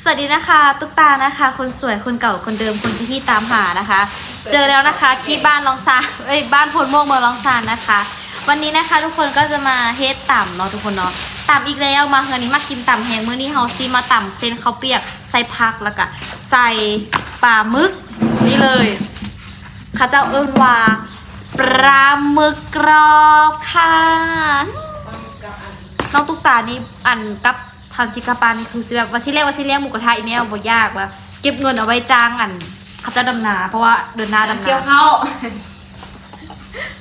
สวัสดีนะคะ ตุ๊กตานะคะ คนสวย คนเก่า คนเดิม คนที่พี่ตามหานะคะ เจอแล้วนะคะ ที่บ้านลองซาน เอ้ย บ้านโพนม่วง เมืองลองซานนะคะ วันนี้นะคะ ทุกคนก็จะมาเฮ็ดตำเนาะ ทุกคนเนาะ ตำอีกแล้ว มาเฮือนนี้มากินตำแฮง มื้อนี้เฮาสิมาตำเส้นข้าวเปียก ใส่ผัก แล้วก็ใส่ปลาหมึก นี่เลย เขาเจ้าเอิ้นว่าปลาหมึกกรอบค่ะ น้องตุ๊กตานี่ อัน กับ คันสิกลับบ้านนี่คือสิแบบว่าสิแลก ว่าสิเลี้ยงหมูกระทะอีแม่บ่อยาก ว่าเก็บเงินเอาไว้จ้างอัน เขาเจ้าดำนา เพราะว่าเดือนหน้าดำนา เกี่ยวข้าว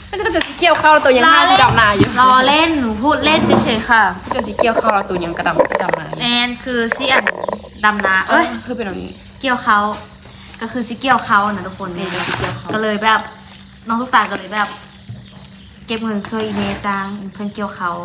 มันจะเป็นสิเกี่ยวข้าวแล้วตัวยังหน้าสิดำนาอยู่ ล้อเล่น หนูพูดเล่นเฉยๆค่ะ จนสิเกี่ยวข้าวแล้วตัวยังกระดำสิดำนาอยู่ แม่น คือสิอันดำนา เอ้ย เออ คือเป็นแบบนี้ เกี่ยวข้าว ก็คือสิเกี่ยวข้าวนะทุกคน เออ สิเกี่ยวข้าว ก็เลยแบบ น้องตุ๊กตาก็เลยแบบ เก็บเงินช่วยอีแม่จ้างเพิ่นเกี่ยวข้าว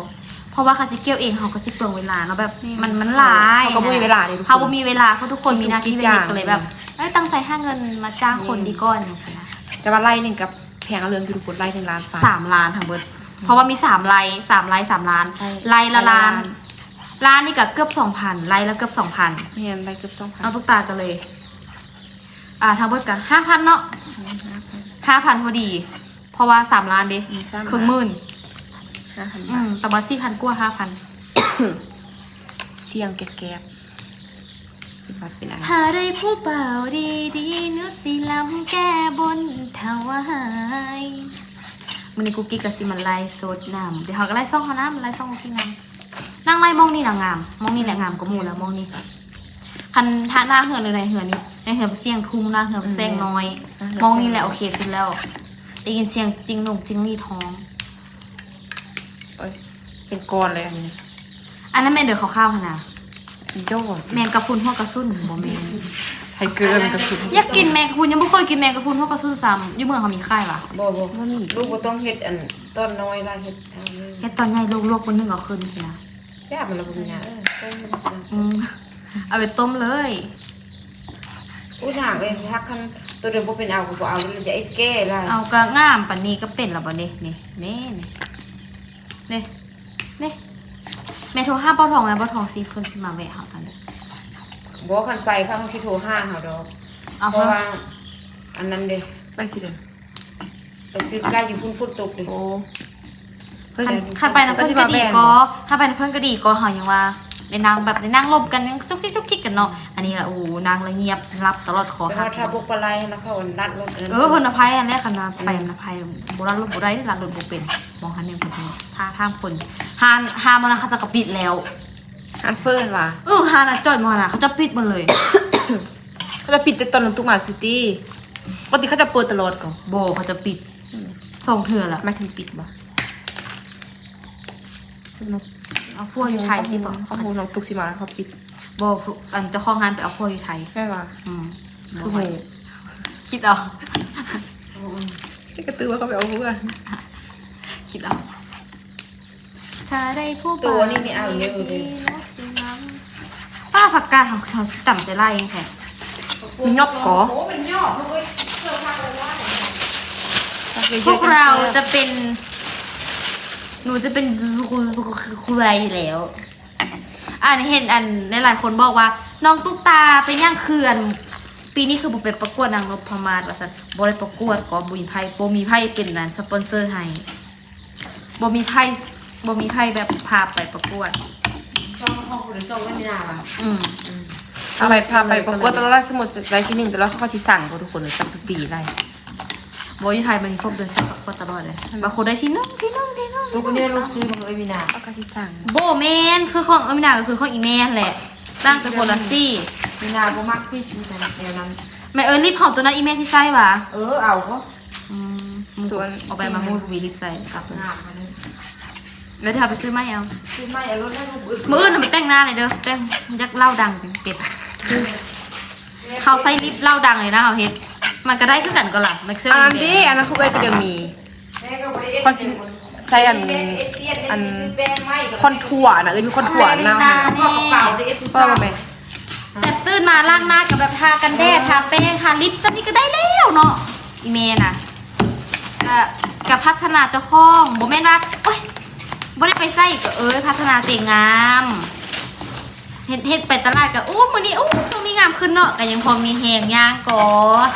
เพราะว่าคันสิเกี่ยวเองเฮาก็สิเปลืองเวลาเนาะ แบบ แม่น มัน มันหลาย เฮาก็บ่มีเวลาเด้ทุกคน เฮาบ่มีเวลา เพราะทุกคนมีหน้าที่ ทุกอย่าง เฮ็ด ก็เลยแบบ เอ้ย ตั้งใจหาเงินมาจ้างคน แม่น ดีกว่าจังซี้นะ แต่ว่าไร่หนึ่งก็แพงเรื่องอยู่ทุกคน ไร่หนึ่งล้านปลาย สามล้านทั้งเบิด เพราะว่ามีสามไร่ สามไร่ สามล้าน ไร่ ไร่ละล้าน ไร่ละล้าน ล้านนี่ก็เกือบสองพัน ไร่ละเกือบสองพัน แม่น ไร่เกือบสองพัน น้องตุ๊กตาก็เลย อ่า ทั้งเบิดก็ห้าพันเนาะ อืม ห้าพัน ห้าพันพอดี เพราะว่าสามล้านเด้ อืม สามล้าน ครึ่งหมื่น ห้าพัน อืม บาท แต่ว่าสี่พันกว่า ห้าพัน เสียงแกบๆ เป็นหวัดเป็นไอ ถ้าได้ผู้บ่าวดีๆ หนูสิลำแก้บนถวาย มื้อนี้กุ๊กกิ๊กก็สิมาไลฟ์สดนำ เดี๋ยวเฮาก็ไลฟ์ช่องเฮานำ ไลฟ์ช่องกุ๊กกิ๊กนำ นั่งไลฟ์หม่องนี้ล่ะงาม หม่องนี้แหละงามกว่าหมู่แล้ว หม่องนี้ คันถ้าหน้าเฮือนหรือในเฮือนนี่ ในเฮือนเสียงทุ่ม หน้าเฮือนแสงน้อย อืม หน้าเฮือน หม่องนี้แหละ แสงน้อย โอเคสุดแล้ว ได้ยินเสียงจิ้งหนงจิ้งหรีดฮ้อง โอ๊ย เป็นก้อนเลยอันนี้ อันนั้นแม่นเด้อ ขาวๆ หั่นน่ะ โดด แมงกะพรุนหัวกะสุน บ่แม่น ไทเกอร์แมงกะพรุน อยากกินแมงกะพรุน ยังบ่เคยกินแมงกะพรุนหัวกะสุนซ้ำ อยู่เมืองเขามีขายปะ บ่ บ่ บ่มี ลูกบ่ต้องเฮ็ดอันตอนน้อยล่ะ เฮ็ดอันนี้ เฮ็ดตอนใหญ่ ลวกๆ บนนึ่งเอาขึ้นสินะ ย่ามันละบ่มีน้ำ เออ ต้มมัน อืม เอาไปต้มเลย อู้ น้ำเอ้ย ฮักคันตัวเดิมบ่เป็นเอา ก็บ่เอาเลย จะไอ้แก้ล่ะ เอาก็งามปานนี้ก็เป็นแล้วบ่นี่ นี่ นี่ นี่ นี่ นี่ แม่โทรหาป้าทอง แม่ป้าทองสิ เพิ่นสิมาแวะเฮากันเด้อ บ่ คันไปเขาสิโทรหาเฮาดอก เอา เพราะว่า อันนั้นเด้ ไปสิเด้อ ไปซื้อไก่อยู่พุ้น ฝนตกเด้ โอ้ คัน คันไปนำเพิ่นก็ดีกว่า คันไปนำเพิ่นก็ดีกว่า เฮายังว่าได้นั่งแบบ ได้นั่งลมกัน ยังจุกจิกจุกจิกกันเนาะ อันนี้ล่ะ โอ้ นั่งแล้วเงียบ หลับตลอดคอหัก แต่ว่าถ้าบ่ปานใดนะ เขาอันลัดรถอันนั้น เออ เพิ่นอภัยอันแรก คันว่าไป อืม อันอภัย บ่ลัดรถบ่ได้ ลัดรถบ่เป็น มองคันนี้เพิ่น ถ้า ถ้าคน ห้าน ห้านมันนะ เขาเจ้าก็ปิดแล้ว ร้านเฟิร์นว่ะ เออ ร้านน่ะจอดมองน่ะ เขาจะปิดหมดเลย เขาจะปิดแต่ตอนน้องตุ๊กมาซิตี้ ปกติเขาจะเปิดตลอดก่อน บ่ เขาจะปิด อืม สองเทื่อละ หมายถึงปิดบ่ เอาผัวอยู่ไทยสิบ่ เขาฮู้น้องตุ๊กสิมา เขาปิด บ่ อันเจ้าของร้านไปเอาผัวอยู่ไทย แม่นว่ะ อืม คือฮู้ คิดเอา อืม นี่ก็ตื่นว่าเขาไปเอาผัว คิดเอา ถ้าได้ผู้ ตัวนี้นี่เอาเยอะเลย ป้า ผักกาดเฮา เฮาตำใส่ลายเองแท้ ยอกก่อ โอ้ มันยอก พวกเราจะเป็น หนูจะเป็นครู ครู ครูอะไรอยู่แล้ว อันเห็นอันหลายๆคนบอกว่า น้องตุ๊กตาเป็นหยังคืออัน ปีนี้คือบ่ไปประกวดนางนพมาศว่าซั่น บ่ได้ประกวดก็บ่มีไผ บ่มีไผเป็นอันสปอนเซอร์ให้ บ่มีไผ บ่มีไผแบบพาไปประกวด ช่องของผู้ใดช่องเอ้ยมีนาว่ะ อืม อืม เอาไปพาไปประกวดตลอด สมมุติได้ที่หนึ่งตลอด เขาสิสั่งบ่ทุกคนเลย สั่งทุกปีได้ บ่อยู่ไทยมันครบเดือนสิบประกวดตลอดเลย บางคนได้ที่หนึ่ง ที่หนึ่ง ที่หนึ่ง ลูกเนี่ยลูกซื้อมาเอ้ยมีนา เขาก็สิสั่ง บ่แม่น คือของเอ้ยมีนาก็คือของอีแม่นั่นแหละ ต่างแต่คนละสี มีนาบ่มักพี่สีแนวนั้น แม่เอ้ย ลิปหอมตัวนั้นอีแม่สิใส่หวา เออ เอาบ่ อืม ตัว เอาไปมามูดวีลิปใส่กลับ งามอันนี้ แล้วเดี๋ยวเอาไปซื้อใหม่เอา ซื้อใหม่เอารถให้ลูกอึด มื้ออื่นน่ะมาแต่งหน้าหน่อยเด้อ แต่ง อยากเล่าดังเป็น เขาใส่ลิปเล่าดังเลยนะ เขาเฮ็ด มันก็ได้คือกันก็ล่ะ มันเสื้อ อันนั้นเด้ แดง อันนั้นคือไอ้ก็เดี๋ยวมี แม่ก็บ่ได้เอ็ด คอนซีล ใส่อัน อัน คอนทัวร์นะ เอ้ย มีคอนทัวร์นะ เอากระเป๋าเด้ เอฟซี เปล่าแม่ แบบตื่นมาล้างหน้ากับแบบทากันแดด ทาแป้ง ทาลิป จั่งนี้ก็ได้แล้วเนาะ อีแม่น่ะ ก็ ก็พัฒนาเจ้าของ บ่แม่นว่า โอ๊ย บ่ได้ไปใส่ก็ เอ้ย พัฒนาตัวเองงาม ເຮັດ ເຮັດໄປຕະຫຼາດກໍ ໂອ້ ມື້ນີ້ ໂອ້ ຊ່ວງນີ້ງາມຂຶ້ນເນາະ ກໍຍັງພໍມີແຮງຍ່າງກໍ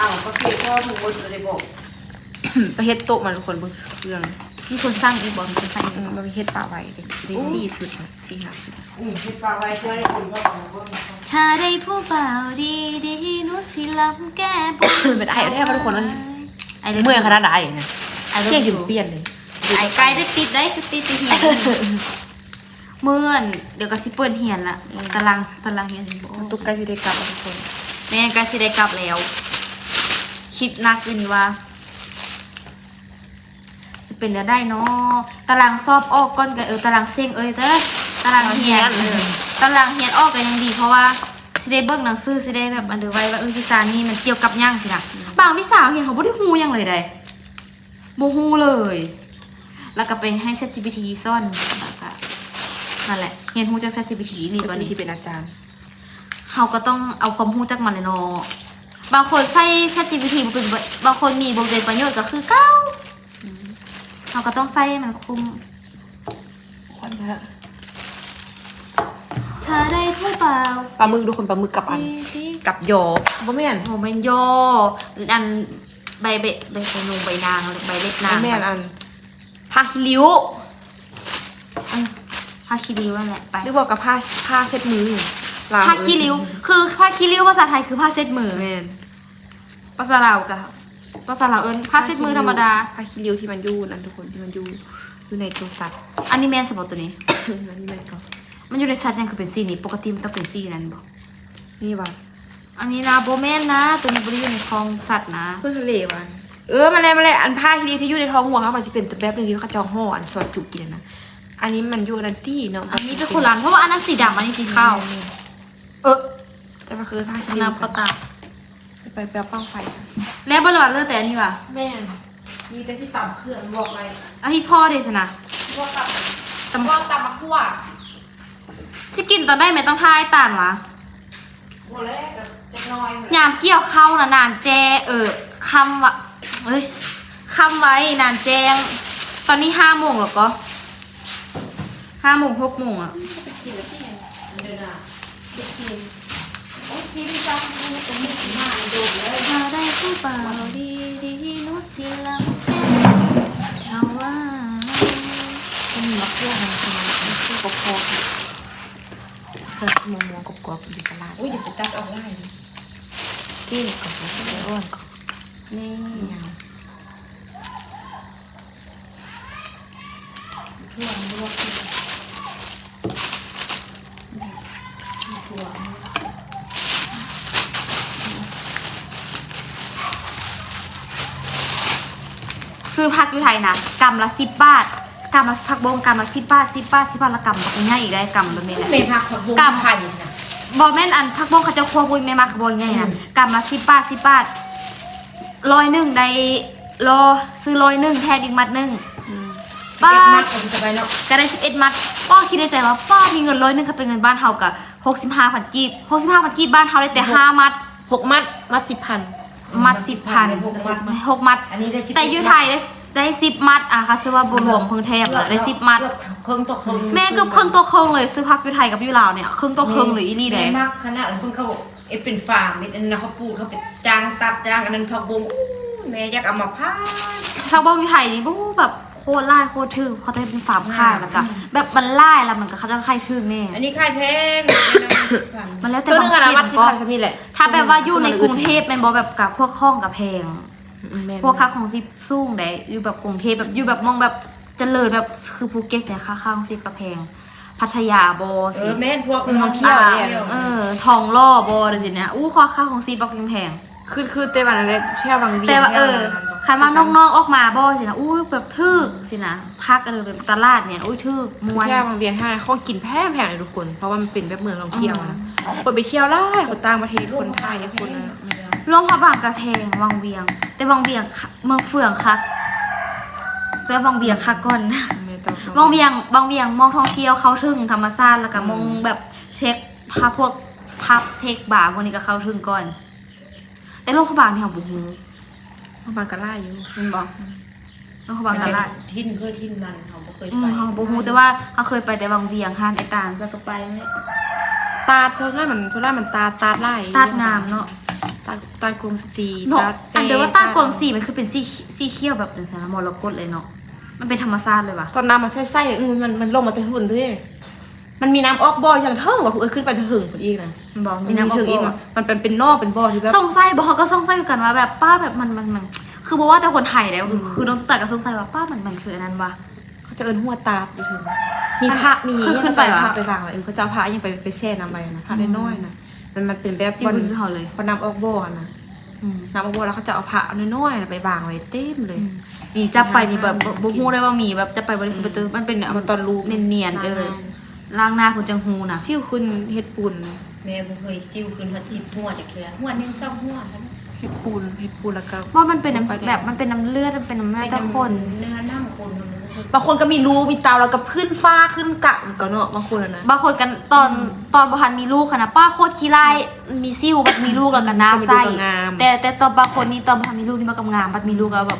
ອ້າວ ກໍເພພໍທຸກມື້ເລີຍບໍ່? ໄປເຮັດໂຕະມາທຸກຄົນ ເບິ່ງເຄື່ອງ ມີຄົນສັ່ງອີກບໍ່? ມີຄົນສັ່ງອີກບໍ່? ອືມ ເຮັດປະໄວ້ໄດ້ ໄດ້ ໂອ້ ສີ່ຊຸດ ສີ່ຫ້າຊຸດ ອືມ ເຮັດປະໄວ້ເພື່ອໃຫ້ຄົນເຂົ້າມາເບິ່ງ ຖ້າໄດ້ຜູ້ບ່າວດີໆ ໜູຊິລຳແກ້ບົນ ເປັນອ້າຍແທ້ບໍ່ທຸກຄົນເອີຍ ອ້າຍເລີບ ເມື່ອຍຂະໜາດໃດນະ ອ້າຍເລີບ ສຽງຈົນປ່ຽນເລີຍ ອ້າຍໃກ້ໄດ້ຕິດໄດ້ ຄືຕິດທີ່ເຮືອນ ມື້ ດຽວກໍຊິເປີດຮຽນລະ ອືມ ຕາລາງ ຕາລາງຮຽນບໍ່ອອກ ຕຸກໃກ້ຊິໄດ້ກັບແລ້ວທຸກຄົນ ແມ່ນ ໃກ້ຊິໄດ້ກັບແລ້ວ ຄິດໜັກຢູ່ນີ້ວ່າ ຊິເປັນແນວໃດເນາະ ຕາລາງສອບອອກກ່ອນກໍ ເອີ ຕາລາງເສັງເອີຍເດີ ຕາລາງຮຽນ ຕາລາງຮຽນ ເອີ ຕາລາງຮຽນອອກກໍຍັງດີ ເພາະວ່າຊິໄດ້ເບິ່ງໜັງສື ຊິໄດ້ແບບອັນເດີໄວ້ວ່າ ເອີ ວິຊານີ້ມັນກ່ຽວກັບຫຍັງຊີ້ນະ ອືມ ບາງວິຊາຮຽນເຮົາບໍ່ໄດ້ຮູ້ຫຍັງເລີຍໃດ ບໍ່ຮູ້ເລີຍ ແລ້ວກໍໄປໃຫ້ ChatGPT ສອນ ແລ້ວກໍ ນັ້ນແຫຼະ ຮຽນຮູ້ຈາກ ChatGPT ນີ້ ກໍ ChatGPT ເປັນອາຈານ ເຮົາກໍຕ້ອງເອົາຄວາມຮູ້ຈາກມັນແຫຼະເນາະ ບາງຄົນໃຊ້ ChatGPT ບໍ່ເປັນ ບາງຄົນມີບໍ່ເປັນປະໂຫຍດກໍຄືເກົ່າ ອືມ ເຮົາກໍຕ້ອງໃຊ້ໃຫ້ມັນຄຸ້ມ ຄົນເດີ ຖ້າໄດ້ຜູ້ບ່າວ ປາໝຶກທຸກຄົນ ປາໝຶກກັບອັນ ທີ່ ທີ່ ກັບຢໍ ບໍ່ແມ່ນ ບໍ່ແມ່ນຢໍ ອັນ ໃບເບະ ໃບ ໃບນົງ ໃບນາງ ໃບເລັບນາງ ແມ່ນ ອັນ ຜ້າຂີ້ລິ້ວ ເອີ ຜ້າຂີ້ລິ້ວນັ້ນແຫຼະ ໄປ ຫຼືວ່າກັບຜ້າ ຜ້າເຊັດມື ຜ້າຂີ້ລິ້ວ ຄືຜ້າຂີ້ລິ້ວພາສາໄທຄືຜ້າເຊັດມື ແມ່ນ ພາສາລາວກະ ພາສາລາວເອີ້ນຜ້າເຊັດມືທຳມະດາ ຜ້າຂີ້ລິ້ວທີ່ມັນຢູ່ນັ້ນທຸກຄົນ ທີ່ມັນຢູ່ ຢູ່ໃນໂຕສັດ ອັນນີ້ແມ່ນຊະບໍ່ໂຕນີ້ ອັນນີ້ແມ່ນກໍ ມັນຢູ່ໃນສັດຫຍັງຄືເປັນສີນີ້ ປົກກະຕິມັນຕ້ອງເປັນສີນັ້ນບໍ່ ນີ້ຫວາ? ອັນນີ້ນະ ບໍ່ແມ່ນນະ ໂຕນີ້ບໍ່ໄດ້ຢູ່ໃນທ້ອງສັດນະ ເພິ່ນທະເລຫວາ? ເອີ ມາແລ້ວ ມາແລ້ວ ອັນຜ້າຂີ້ລິ້ວທີ່ຢູ່ໃນທ້ອງງົວເຮົາ ມັນຊິເປັນແບບໜຶ່ງທີ່ເຂົາເຈົ້າຫໍ່ອັນຊອຍຈຸກິນຫັ້ນນະ ອັນນີ້ມັນຢູ່ອັນນັ້ນຕິເນາະ ອັນນີ້ເປັນຄົນລະອັນ ເພາະວ່າອັນນັ້ນສີດຳ ອັນນີ້ສີຂາວ ແມ່ນ ເອີ ແຕ່ວ່າຄືຜ້າຂີ້ລິ້ວ ນ້ຳເຂົ້າຕາ ໄປ ໄປເອົາປັ້ງໄຟ ແລ້ວບໍ່ ຫຼືວ່າເຫຼືອແຕ່ອັນນີ້ຫວາ? ແມ່ນ ມີແຕ່ຊິຕຳເຄື່ອງ ບອກໄວ້ ອາ ຮີດພໍ້ເດຊັ້ນນະ ບໍ່ຕຳ ຕຳ ບໍ່ຕຳໝາກຫວາ ຊິກິນຕອນໃດແມ່ ຕ້ອງຖ້າອ້າຍຕານຫວາ? ບໍ່ແລ້ວ ກໍຈັກໜ້ອຍ ຍາມກ່ຽວເຂົ້ານະ ນານແຈ້ ເອີ ຄ່ຳວະ ເອີຍ ຄ່ຳໄວ ນານແຈ້ງ ຕອນນີ້ຫ້າໂມງແລ້ວກໍ ຫ້າໂມງ ຫົກໂມງອະ ໄປກິນແລ້ວຕິ ອັນເດີນາ ໄປກິນ ໂອ້ຍ ກິນຈັງ ໂອ້ຍ ຕົວນີ້ກິນມາໂດນເລີຍ ຖ້າໄດ້ຜູ້ບ່າວດີໆ ໜູຊິລຳແກ້ເຂົາວ່າ ມັນມີໝາກເຂືອນຳ ມັນຄືບໍ່ພໍ ແບບມ່ວງໆ ກອບໆ ຢູ່ຕະຫຼາດ ໂອ້ຍ ຢ່າໄປຕັດອອກຫຼາຍ ເກັບກ່ອນ ເກັບກ່ອນ ນີ້ຫຍັງ ຖົ່ວລວກ ຖົ່ວ ຊື້ຜັກຢູ່ໄທນະ ກຳລະສິບບາດ ກຳລະ ຜັກບົ້ງກຳລະສິບບາດ ສິບບາດ ສິບບາດ ລະກຳບັກໃຫຍ່ອີກໄດ໋ ກຳແບບນີ້ແຫຼະ ແມ່ນຜັກບົ້ງ ກຳໄທນະ ບໍ່ແມ່ນ ອັນ ຜັກບົ້ງເຂົາເຈົ້າຄົວພຸ້ນ ແມ່ນໝາກຂະບົ້ງໃຫຍ່ນະ ອືມ ກຳລະສິບບາດ ສິບບາດ ຮ້ອຍໜຶ່ງໄດ້ ລໍ ຊື້ຮ້ອຍໜຶ່ງ ແຖມອີກມັດໜຶ່ງ ອືມ ປ້າ ສິບເອັດມັດ ກໍໄດ້ສະບາຍເນາະ ກໍໄດ້ສິບເອັດມັດ ປ້າ ຄິດໃນໃຈວ່າ ປ້າ ມີເງິນຮ້ອຍໜຶ່ງ ຄັນເປັນເງິນບ້ານເຮົາກໍຫົກສິບຫ້າພັນກີບ ຫົກສິບຫ້າພັນກີບ ບ້ານເຮົາໄດ້ແຕ່ຫ້າມັດ ຫົກມັດ ມັດສິບພັນ ມັດສິບພັນ ຫົກມັດ ຫົກມັດ ອັນນີ້ໄດ້ສິບ ແຕ່ຢູ່ໄທໄດ້ ໄດ້ສິບມັດ ອາ ຄັນຊິວ່າບໍ່ລວມເພິ່ນແຖມນະ ເກືອບ ໄດ້ສິບມັດ ເກືອບເຄິ່ງຕໍ່ເຄິ່ງ ແມ່ນ ເກືອບເຄິ່ງຕໍ່ເຄິ່ງເລີຍ ຊື້ຜັກຢູ່ໄທກັບຢູ່ລາວນີ້ ເຄິ່ງຕໍ່ເຄິ່ງເລີຍ ອີ່ຫຼີເດ້ ແມ່ນ ມັກຂະໜາດ ເພິ່ນເຂົາເຮັດເປັນຟາມ ເຮັດອັນນັ້ນ ເຂົາປູກ ເຂົາໄປຈ້າງຕັດຈ້າງອັນນັ້ນ ຜັກບົ້ງ ໂອ້ຍ ແມ່ຢາກເອົາມາຂາຍ ຜັກບົ້ງຢູ່ໄທນີ້ ໂອ້ ແບບໂຄດຫຼາຍ ໂຄດຖືກ ເຂົາເຈົ້າເຮັດເປັນຟາມຂາຍ ແລ້ວກໍແບບມັນຫຼາຍ ແລ້ວມັນກໍ ເຂົາເຈົ້າຂາຍຖືກແດ່ ອັນນີ້ຂາຍແພງ ມັນແລ້ວແຕ່ບາງເຂດ ມັນກໍ ສ່ຳນີ້ແຫຼະ ຖ້າແບບວ່າຢູ່ໃນກຸງເທບແມ່ນບໍ່ ແບບກັບພວກຂອງກໍແພງ ອືມ ແມ່ນ ພວກຄ່າຄອງຊີບສູງເດ້ ຢູ່ແບບກຸງເທບ ແບບຢູ່ແບບໝ່ອງແບບຈະເລີນ ແບບຄືພູເກັດນີ້ ຄ່າ ຄ່າຄອງຊີບກໍແພງ ພັດທະຍາບໍ ເອີ ຊິ ແມ່ນ ພວກນັກທ່ອງທ່ຽວ ອາ ເອີ ທອງຫຼໍ່ບໍ ຈັ່ງຊີ້ນະ ອູ້ ຄ່າ ຄ່າຄອງຊີບບັກແພງ ຄື ຄືແຕ່ວ່ານັ້ນແຫຼະ ແຖວວັງວຽງ ແຕ່ວ່າ ເອີ ແຖວນັ້ນ ຄັນວ່ານ້ອງໆອອກມາບໍ ຊີ້ນະ ອູ້ ແບບຖືກຊີ້ນະ ພັກ ເອີ ແບບຕະຫຼາດນີ້ ອຸ້ຍ ຖືກ ມ່ວນ ແຖວວັງວຽງ ຫ້າງຂອງກິນແພງໆເດ້ທຸກຄົນ ເພາະວ່າມັນເປັນແບບເມືອງທ່ອງທ່ຽວນະ ອືມ ຄົນໄປທ່ຽວຫຼາຍ ຄົນຕ່າງປະເທດ ຄົນໄທ ຄົນ ແມ່ນ ຫຼວງພະບາງກໍແພງ ວັງວຽງ ແຕ່ວັງວຽງ ເມືອງເຟືອງຄັກ ແຕ່ວັງວຽງຄັກກ່ອນ ແມ່ນ ຕ້ອງ ຕ້ອງ ວັງວຽງ ວັງວຽງ ໝ່ອງທ່ອງທ່ຽວເຂົ້າເຖິງທຳມະຊາດ ແລ້ວກໍ ອືມ ໝ່ອງແບບເທັກ ພາ ພວກ ຜັບ ເທັກບາ ພວກນີ້ກໍເຂົ້າເຖິງກ່ອນ ແຕ່ຫຼວງພະບາງນີ້ເຮົາບໍ່ຮູ້ ຫຼວງພະບາງກໍຫຼາຍຢູ່ ແມ່ນບໍ່? ອືມ ຫຼວງພະບາງກໍຫຼາຍ ຖິ່ນເພິ່ນຖິ່ນມັນ ເຮົາບໍ່ເຄີຍ ອືມ ໄປ ເຮົາບໍ່ຮູ້ ແຕ່ວ່າເຮົາເຄີຍໄປແຕ່ວັງວຽງຫັ້ນ ໄອ້ຕານ ແລ້ວກໍໄປແຫຼະ ຕາດ ສ່ວນຫຼາຍມັນ ສ່ວນຫຼາຍມັນຕາດ ຕາດຫຼາຍ ຕາດງາມເນາະ ຕາດ ຕາດກວາງຊີ ເນາະ ຕາດແຊ ອັນເດີວ່າຕາດກວາງຊີ ຕາດ ມັນຄືເປັນສີ ສີຂຽວແບບຈັ່ງຊັ້ນນະ ມໍລະກົດເລີຍເນາະ ມັນເປັນທຳມະຊາດເລີຍຫວາ? ຕອນນ້ຳມັນໃສໆ ອື ມັນ ມັນລົງມາແຕ່ພຸ້ນເດ້ ມັນມີນ້ຳອອກບໍ່ທາງເທິງຫວາ? ເອີ ຂຶ້ນໄປເທິງພຸ້ນອີກນະ ບໍ່ ມີນ້ຳອອກບໍ່? ມັນເປັນບໍ່ ເປັນບໍ່ ເປັນບໍ່ທີ່ແບບ ສົງໄສບໍ່ ເຮົາກໍສົງໄສຄືກັນວ່າແບບ ປ້າ ແບບມັນ ມັນ ມັນ ຄືບໍ່ວ່າແຕ່ຄົນໄທເດ້ ຄື ອືມ ຄືນ້ອງຕຸກຕາກໍສົງໄສວ່າ ປ້າ ມັນ ມັນຄືອັນນັ້ນຫວາ? ເຂົາເຈົ້າເອີ້ນຫົວຕາບຢູ່ເທິງ ມີພະ ມີ ເຂົາເຈົ້າຂຶ້ນໄປຫວາ? ເຂົາເຈົ້າເອົາພະໄປວາງໄວ້ ເອີ ເຂົາເຈົ້າເອົາພະຫຍັງໄປ ໄປແຊ່ນ້ຳໄວ້ນະ ພະ ອືມ ນ້ອຍໆນະ ມັນ ມັນເປັນແບບ ຊິວຄືເຮົາເລີຍ ບ່ອນນ້ຳອອກບໍ່ຫັ້ນນະ ອືມ ນ້ຳອອກບໍ່ ແລ້ວເຂົາເຈົ້າເອົາພະນ້ອຍໆນະໄປວາງໄວ້ເຕັມເລີຍ ອືມ ນີ້ຈັບໄປນີ້ແບບ ບໍ່ ບໍ່ຮູ້ໄດ້ວ່າມີ ແບບຈັບໄປບໍ່ໄດ້ ອືມ ຄືໄປເຕີ ມັນເປັນ ຕອນລູບ ແໜ້ນໆ ເອີ ລ້າງໜ້າ ລ້າງໜ້າພຸ້ນຈັ່ງຮູ້ນະ ຊິວຂຶ້ນເຮັດປູນ ແມ່ບໍ່ເຄີຍຊິວຂຶ້ນຮອດສິບຫົວຈັກເທື່ອ ຫົວໜຶ່ງສອງຫົວ ເຮັດປູນ ເຮັດປູນແລ້ວກໍ ວ່າມັນເປັນນ້ຳ ບໍ່ຄ່ອຍໄດ້ ແບບມັນເປັນນ້ຳເລືອດ ມັນເປັນນ້ຳເລືອດແຕ່ຄົນ ເປັນນ້ຳ ເນື້ອນ້ຳຄົນ ບາງຄົນກໍມີຮູມີເຕົ້າ ແລ້ວກໍພື້ນຟ້າຂຶ້ນກາງກໍເນາະ ບາງຄົນຫັ້ນນະ ບາງຄົນກໍຕອນ ອືມ ຕອນບໍ່ທັນມີລູກຫັ້ນນະ ປ້າ ໂຄດຂີ້ຮ້າຍ ມີສິວ ບັດມີລູກແລ້ວກໍໜ້າໃສ ແຕ່ ແຕ່ຕອນບາງຄົນນີ້ ຕອນບໍ່ທັນມີລູກນີ້ມັນກໍງາມ ບັດມີລູກແລ້ວແບບ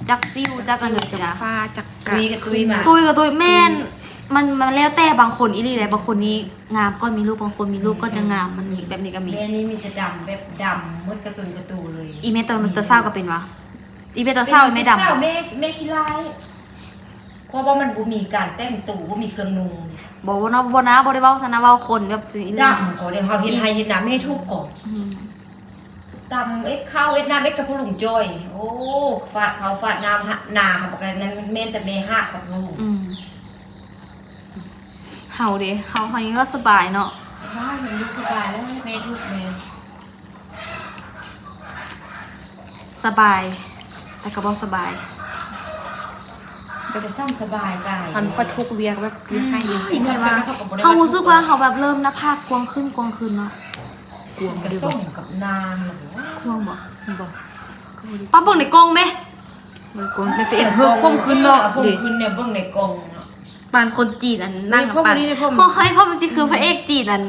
ຈັກສິວ ຈັກອັນນັ້ນຊີ້ນະ ຟ້າ ຈັກກະ ຕຸ້ຍກໍຕຸ້ຍມາ ຕຸ້ຍກໍຕຸ້ຍ ແມ່ນ ອືມ ມັນ ມັນແລ້ວແຕ່ບາງຄົນອີ່ຫຼີເດ້ ບາງຄົນນີ້ງາມກ່ອນມີລູກ ບາງຄົນມີລູກກ່ອນ ອືມ ຈັ່ງງາມ ມັນມີແບບນີ້ກໍມີ ແມ່ນີ້ມີແຕ່ດຳ ແບບດຳໝົດກະຕຸນກະຕູເລີຍ ອີແມ່ຕອນ ອືມ ຕອນເຊົ້າກໍເປັນຫວາ? ອີແມ່ຕອນເຊົ້າ ແມ່ດຳ ຕອນເຊົ້າ ແມ່ ແມ່ຂີ້ຮ້າຍ ເພາະວ່າມັນບໍ່ມີການແຕ່ງໂຕ ບໍ່ມີເຄື່ອງນຸ່ງ ບໍ່ເນາະ ບໍ່ນະ ບໍ່ໄດ້ເວົ້າຊັ້ນນະ ເວົ້າຄົນແບບນີ້ ດຳກໍເດ້ ເຮົາເຮັດໄຮ່ເຮັດນາ ແມ່ທຸກກໍ ອືມ ຕຳເຮັດເຂົ້າເຮັດນ້ຳເຮັດກັບພໍ່ລຸງຈ້ອຍ ໂອ້ ຟາດເຂົ້າຟາດນ້ຳ ນາເຮົາບັກນັ້ນ ແມ່ນແຕ່ແມ່ຮາກກັບພໍ່ລຸງ ອືມ ເຮົາເດ້ ເຮົາ ເຮົາຍັງວ່າສະບາຍເນາະ ສະບາຍ ມັນຢູ່ສະບາຍແລ້ວ ແມ່ທຸກແມ່ ສະບາຍ ແຕ່ກໍບໍ່ສະບາຍ ແຕ່ກໍຊ່ຳສະບາຍກາຍ ມັນບໍ່ຄ່ອຍທຸກວຽກແບບ ອືມ ວຽກໃຫ້ວຽກ ເຮົາຮູ້ສຶກວ່າເຮົາແບບເລີ່ມໜ້າຜາກກວ້າງຂຶ້ນ ກວ້າງຂຶ້ນເນາະ ກວາງ ກະສົມກັບນາງ ກວາງບໍ່? ບໍ່ ປ້າເບິ່ງໃນກ້ອງແມ ເບິ່ງໃນກ້ອງ ແຕ່ຕົວເອງເຮີ້ມຂົມຂຶ້ນເນາະ ເອີ ເຮີ້ມຂຶ້ນແນວເບິ່ງໃນກ້ອງເນາະ ປານຄົນຈີນອັນນັ້ນ ເຮີ້ຍ ປານ ໂອ້ຍ ຜົມຊິຄືພະເອກຈີນອັນ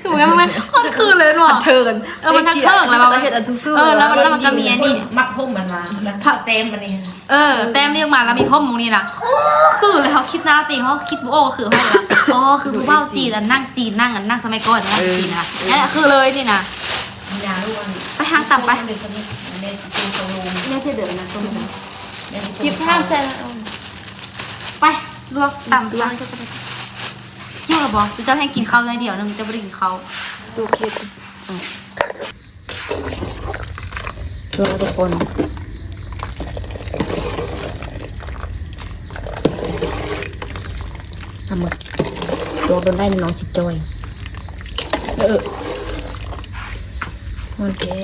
ຄືແມ່ນ ໂຄດຄືເລີຍເນາະ ເທີງ ເອີ ມັນທັກເທີງແລ້ວ ເຮັດອັນສູງໆ ເອີ ແລ້ວ ແລ້ວມັນກໍມີອັນນີ້ ມັດຜົມມັນມາ ແລ້ວກໍແຕ້ມອັນນີ້ ເອີ ແຕ້ມນີ້ອອກມາແລ້ວມີຜົມໝ່ອງນີ້ນະ ໂອ້ ຄືເລີຍ ເຮົາຄິດໜ້າຕົວເອງ ເຮົາຄິດບໍ່ອອກວ່າຄືໃຜລະ ອໍ ຄືຜູ້ບ່າວຈີນ ອັນນັ່ງຈີນ ນັ່ງ ອັນນັ່ງສະໄໝກ່ອນ ເອີ ນັ່ງຈີນນະ ເອີ ນັ້ນແຫຼະ ຄືເລີຍນີ້ນະ ໄປຫາຕຳໄປ ແມ່ຊິເດີນນະ ກິບທາງໃສ່ລະ ໄປ ລວກຕຳ ລວກ ຫິວລະບໍ່? ເຈົ້າແຮ່ງກິນເຂົ້າໜ້ອຍດຽວໜຶ່ງ ເຈົ້າບໍ່ໄດ້ກິນເຂົ້າ ໂອເຄ ເພື່ອທຸກຄົນ ປາໝຶກ ລວກດົນໄດ້ ນ້ອງຊິຈ່ອຍ ເອີ ເອີ ຮ້ອນແທ້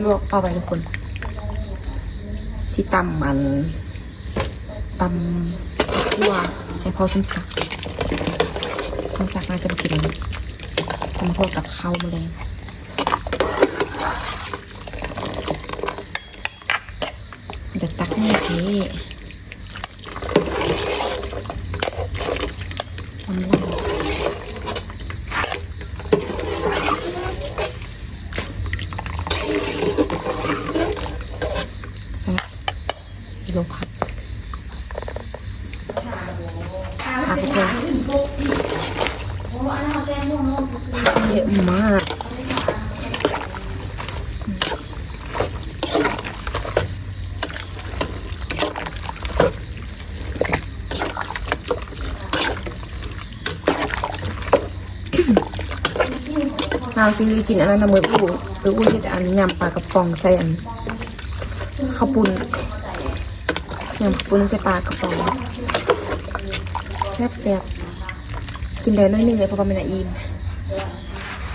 ລວກເອົາໄວ້ທຸກຄົນ ຊິຕຳອັນ ຕຳຖົ່ວໃຫ້ພໍ່ສົມສັກ ສົມສັກໜ້າຈະບໍ່ກິນອັນນີ້ ຕຳຖົ່ວກັບເຂົ້າມື້ແລງ ແຕ່ຕັກງ່າຍແທ້ ກິໂລຜັກ ຜັກເຍອະມາກ ເຮົາຊິກິນອັນນັ້ນນຳເອີອູ້ ເອີອູ້ເຮັດອັນຍຳປາກະປ໋ອງໃສ່ອັນ ເຂົ້າປຸ້ນ ຍຳເຂົ້າປຸ້ນໃສ່ປາກະປ໋ອງ ແຊບໆ ກິນໄດ້ໜ້ອຍໜຶ່ງເລີຍ ເພາະວ່າແມ່ນອາອີ່ມ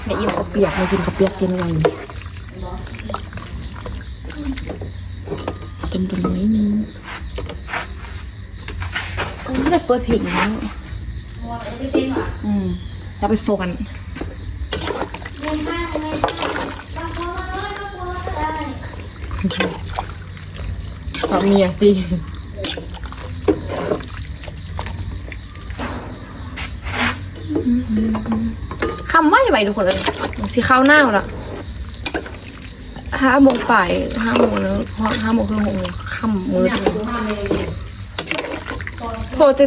ແມ່ອີ່ມເຂົ້າປຽກ ມາກິນເຂົ້າປຽກເສັ້ນໃຫຍ່ ກິນຕົວໜ້ອຍໜຶ່ງ. ເອີ ບໍ່ໄດ້ເປີດເພງເນາະ ອືມ ຢ່າໄປຟ້ອນ ເອົາເມຍຕິ ຄຳໄວໆ ທຸກຄົນເອີຍ ຊິເຂົ້າໜາວລະ. ຫ້າໂມງປາຍ ຫ້າໂມງແລ້ວ ຮອດຫ້າໂມງເຄິ່ງ ຫົກໂມງຄ່ຳມືດ. ໂທແຕ່